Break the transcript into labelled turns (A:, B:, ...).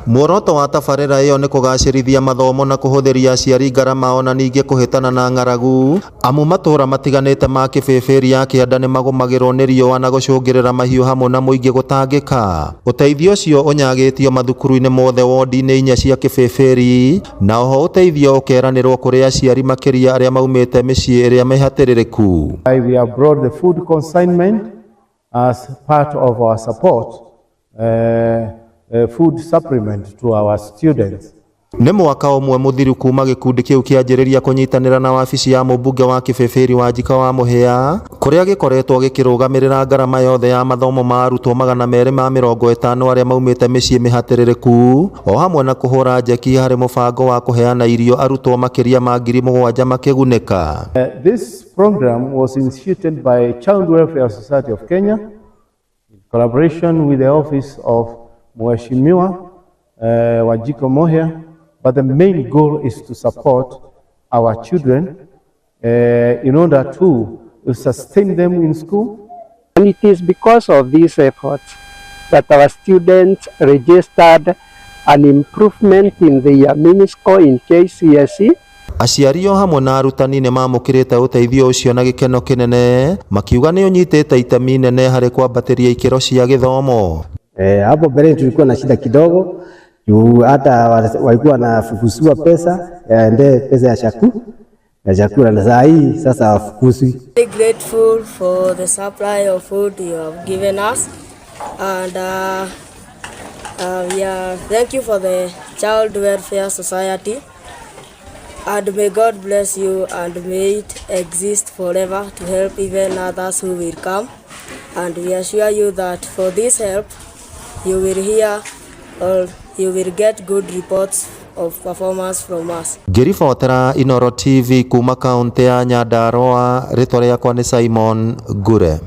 A: Muoroto wa tabarĩra ĩyo nĩ kũgacĩrithia mathomo na kũhũthĩria aciari ngarama ona ningĩ kũhĩtana na ng'aragu, amu matũra matiganĩte ma Kĩbĩbĩri ya kĩanda nĩmagũmagĩrwo nĩ riũa na gũcũngĩrĩra mahiũ hamwe na mũingĩ gũtangĩka. Ũteithio ũcio ũnyagĩtio mathukuru-inĩ mothe wondi-inĩ inya cia Kĩbĩbĩri, na oho ũteithio ũkeranĩrwo kũrĩ aciari makĩria arĩa maumĩte mĩciĩ ĩrĩa mĩhatĩrĩrĩku.
B: We have brought the food consignment as part of our support, food supplement to our students.
A: Nĩ mwaka ũmwe mũthiru kuma gĩkundi kĩu kĩanjĩrĩria kũnyitanĩra na wabici ya mũmbunge wa Kĩbĩbĩri Wanjika wa Mũhĩa, kũrĩa gĩkoretwo gĩkĩrũgamĩrĩra ngarama yothe ya mathomo ma arutwo 250 arĩa maumĩte mĩciĩ mĩhatĩrĩrĩku, o hamwe na kũhũra njeki harĩ mũbango wa kũheana irio arutwo makĩria ma 7,000 makĩgunĩka.
B: This program was instituted by Child Welfare Society of Kenya in collaboration with the office of Mheshimiwa Wanjiku Muhia, but the main goal is to support our children in order to sustain them in school.
C: And it is because of these efforts that our students registered an improvement in their mean score in KCSE.
A: Aciari o hamwe na arutani nĩ mamũkĩrĩte ũteithio ũcio na gĩkeno kĩnene, makiuga nĩ ũnyitĩte itemi inene harĩ kwambatĩria ikĩro cia gĩthomo.
D: Hapo mbeleni tulikuwa na shida kidogo juu hata walikuwa wanafukuziwa pesa yaende pesa ya chakula na saa hii sasa hawafukuzwi.
E: Very grateful for the supply of food you have given us, and we are thank you for the Child Welfare Society, and may God bless you and may it exist forever to help even others who will come. And we assure you that for this help you will hear or you will get good reports of performance from us.
A: Ngĩribotera Inooro TV kuma kaũntĩ ya Nyandarua, rĩtwa rĩakwa nĩ Simon Ngure.